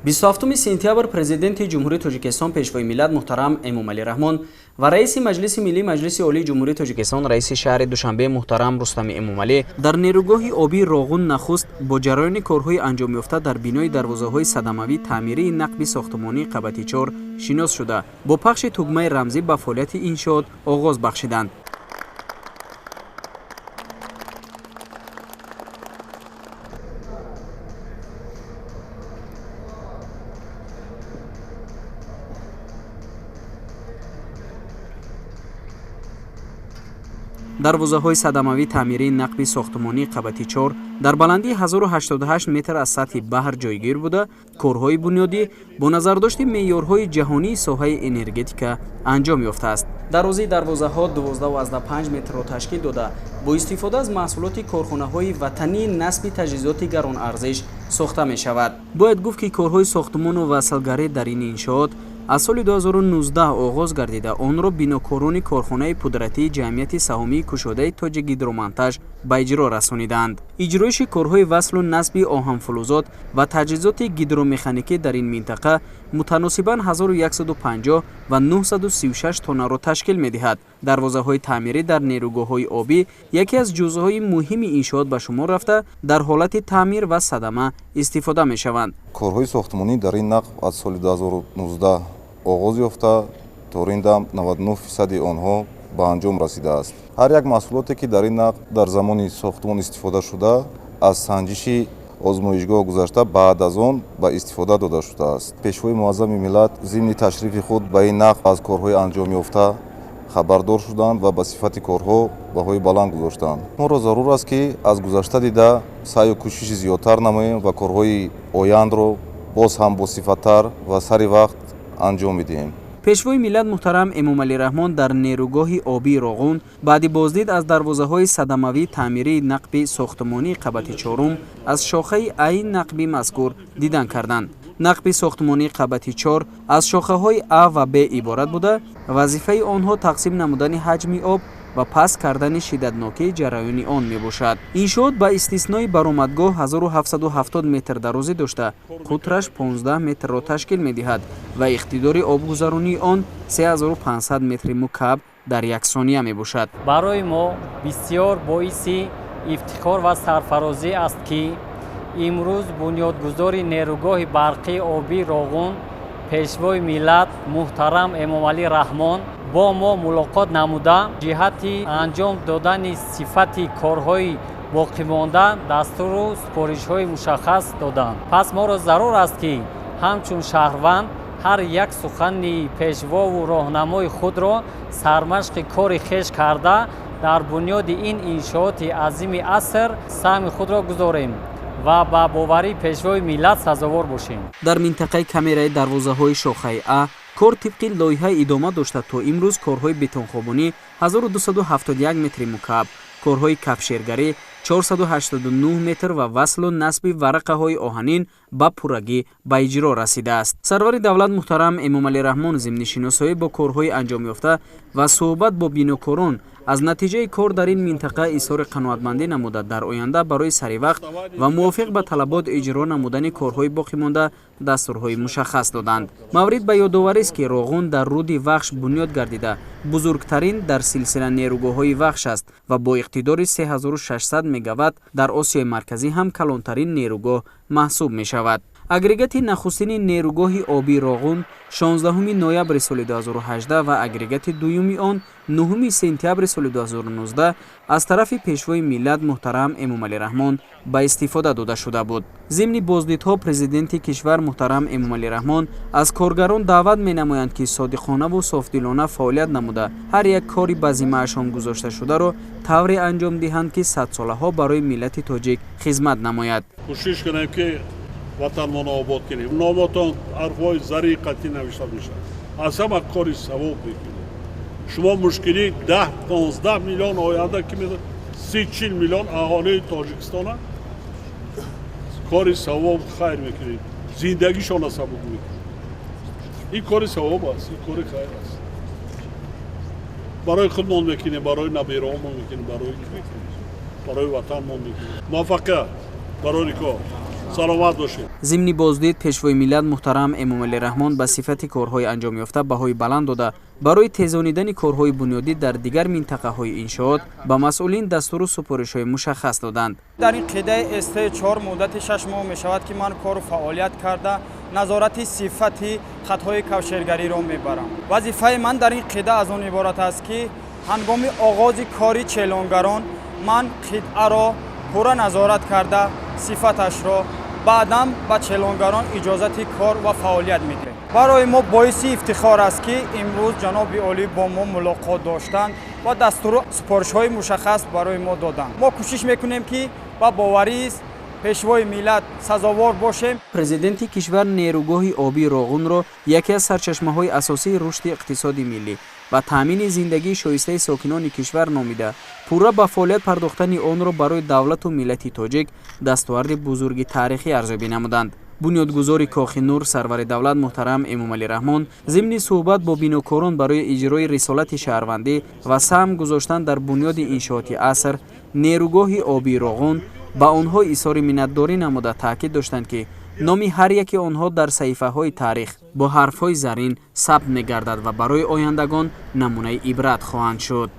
27 сентябр Президенти Ҷумҳурии Тоҷикистон, Пешвои миллат муҳтарам Эмомалӣ Раҳмон ва раиси Маҷлиси Миллии Маҷлиси Олии Ҷумҳурии Тоҷикистон, раиси шаҳри Душанбе муҳтарам Рустами Эмомалӣ дар нерӯгоҳи обии Роғун нахуст бо ҷараёни корҳои анҷомёфта дар бинои дарвозаҳои садамавӣ таъмирии нақби сохтмонии қабати 4 шинос шуда, бо пахши тугмаи рамзӣ ба фаъолияти иншоот оғоз бахшиданд. Дарвозаҳои садамавӣ таъмирии нақби сохтмонии қабати 4 дар баландии 1088 метр аз сатҳи баҳр ҷойгир буда, корҳои бунёдӣ бо назардошти меъёрҳои ҷаҳонии соҳаи энергетика анҷом ёфтааст. Дарозии дарвозаҳо 12,5 метрро ташкил дода, бо истифода аз маҳсулоти корхонаҳои ватании насби таҷҳизоти гаронарзиш сохта мешавад. Бояд гуфт, ки корҳои сохтмону васлгарӣ дар ин иншоот аз соли 2019 оғоз гардида, онро бинокорони корхонаи пудратии ҷамъияти саҳомии кушодаи Тоҷикгидромонтаж ба иҷро расонидаанд. Иҷроиши корҳои васлу насби оҳанфулӯзот ва таҷҳизоти гидромеханикӣ дар ин минтақа мутаносибан 1150 ва 936 тоннаро ташкил медиҳад. Дарвозаҳои таъмирӣ дар нерӯгоҳҳои обӣ яке аз ҷузъҳои муҳими иншоот ба шумор рафта, дар ҳолати таъмир ва садама истифода мешаванд. Корҳои сохтмонӣ дар ин нақб аз соли 2019 оғоз ёфта, то ин дам 99% онҳо ба анҷом расидааст. Ҳар як маҳсулоте, ки дар ин нақб дар замони сохтмон истифода шуда, аз санҷиши озмоишгоҳ гузашта, баъд аз он ба истифода дода шудааст. Пешвои муаззами миллат зимни ташрифи худ ба ин нақб аз корҳои анҷомёфта хабардор шуданд ва ба сифати корҳо баҳои баланд гузоштанд. Моро зарур аст, ки аз гузашта дида саъю кӯшиши зиёдтар намоем ва корҳои ояндро боз ҳам босифаттар ва сари вақт анҷом медиҳем. Пешвои миллат муҳтарам Эмомалӣ Раҳмон дар нерӯгоҳи обии Роғун баъди боздид аз дарвозаҳои садамавӣ таъмирии нақби сохтмонии қабати 4 аз шохаи Ай нақби мазкур дидан карданд. Нақби сохтмонии қабати 4 аз шохаҳои А ва Б иборат буда, вазифаи онҳо тақсим намудани ҳаҷми об ва паст кардани шиддатнокии ҷараёни он мебошад. Иншоот ба истиснои баромадгоҳ 1770 метр дарозӣ дошта, қутраш 15 метрро ташкил медиҳад ва иқтидори обгузаронии он 3500 метри мукааб дар як сония мебошад. Барои мо бисёр боиси ифтихор ва сарфарозӣ аст, ки имрӯз бунёдгузори нерӯгоҳи барқии обии Роғун, Пешвои миллат муҳтарам Эмомалӣ Раҳмон бо мо мулоқот намуда, ҷиҳати анҷом додани сифати корҳои боқимонда дастуру супоришҳои мушаххас доданд. Пас моро зарур аст, ки ҳамчун шаҳрванд ҳар як сухани пешвову роҳнамои худро сармашқи кори хеш карда, дар бунёди ин иншооти азими аср саҳми худро гузорем ва ба боварии Пешвои миллат сазовор бошем. Дар минтақаи камераи дарвозаҳои шохаи А кор тибқи лоиҳа идома дошта, то имрӯз корҳои бетонхобонӣ 1271 метри мукааб, корҳои кафшергарӣ 489 метр ва васлу насби варақаҳои оҳанин ба пуррагӣ ба иҷро расидааст. Сарвари давлат муҳтарам Эмомалӣ Раҳмон зимни шиносоӣ бо корҳои анҷомёфта ва суҳбат бо бинокорон аз натиҷаи кор дар ин минтақа изҳори қаноатмандӣ намуда, дар оянда барои саривақт ва мувофиқ ба талабот иҷро намудани корҳои боқимонда дастурҳои мушаххас доданд. Маврид ба ёдоварист, ки Роғун дар руди Вахш бунёд гардида, бузургтарин дар силсила нерӯгоҳҳои Вахш аст ва бо иқтидори 3600 мегаватт дар Осиёи Марказӣ ҳам калонтарин нерӯгоҳ маҳсуб мешавад. Агрегати нахустини нерӯгоҳи обии Роғун 16 ноябри соли 2018 ва агрегати дуюми он 9 сентябри соли 2019 аз тарафи Пешвои миллат муҳтарам Эмомалӣ Раҳмон ба истифода дода шуда буд. Зимни боздидҳо президенти кишвар муҳтарам Эмомалӣ Раҳмон аз коргарон даъват менамоянд, ки содиқонаву софдилона фаъолият намуда, ҳар як кори ба зиммаашон гузошташударо тавре анҷом диҳанд, ки садсолаҳо барои миллати тоҷик хизмат намояд. Кӯшиш кунем, ки ватанмонро обод кунем. Номотон ҳарфҳои зарии қатъӣ навишта мешавад. Аз ҳама кори савоб мекунед. Шумо мушкилӣ 10-15 миллион, оянда ки 30-40 миллион аҳолии Тоҷикистона кори савоб хайр мекунед, зиндагишонро сабук мекунед. Ин кори савоб аст, ин кори хайр аст. Барои худмон мекунем, барои набераҳомон мекунем, барои ки мекунем, барои ватанмон мекунем. Муваффақият барои кор. Саломат бошед. Зимни боздид Пешвои миллат муҳтарам Эмомалӣ Раҳмон ба сифати корҳои анҷомёфта баҳои баланд дода, барои тезонидани корҳои бунёдӣ дар дигар минтақаҳои иншоот ба масъулин дастуру супоришҳои мушаххас доданд. Дар ин қитъаи СТ4 муддати 6 моҳ мешавад, ки ман кору фаъолият карда, назорати сифати хатҳои кавшергариро мебарам. Вазифаи ман дар ин қитъа аз он иборат аст, ки ҳангоми оғози кори челонгарон ман қитъаро пурра назорат карда, сифаташро баъдан ба челонгарон иҷозати кор ва фаъолият медиҳем. Барои мо боиси ифтихор аст, ки имрӯз ҷаноби олӣ бо мо мулоқот доштанд ва дастуру супоришҳои мушаххас барои мо доданд. Мо кӯшиш мекунем, ки ба боварист Пешвои миллат сазовор бошем. Президенти кишвар нерӯгоҳи обии Роғунро яке аз сарчашмаҳои асосии рушди иқтисоди миллӣ ва таъмини зиндагии шоистаи сокинони кишвар номида, пурра ба фаъолият пардохтани онро барои давлату миллати тоҷик дастоварди бузурги таърихӣ арзёбӣ намуданд. Бунёдгузори Кохи Нур, сарвари давлат муҳтарам Эмомалӣ Раҳмон зимни суҳбат бо бинокорон барои иҷрои рисолати шаҳрвандӣ ва саҳм гузоштан дар бунёди иншооти аср, нерӯгоҳи обии Роғун, ба онҳо изҳори миннатдорӣ намуда, таъкид доштанд, ки номи ҳар яки онҳо дар саҳифаҳои таърих бо ҳарфҳои зарин сабт мегардад ва барои ояндагон намунаи ибрат хоҳанд шуд.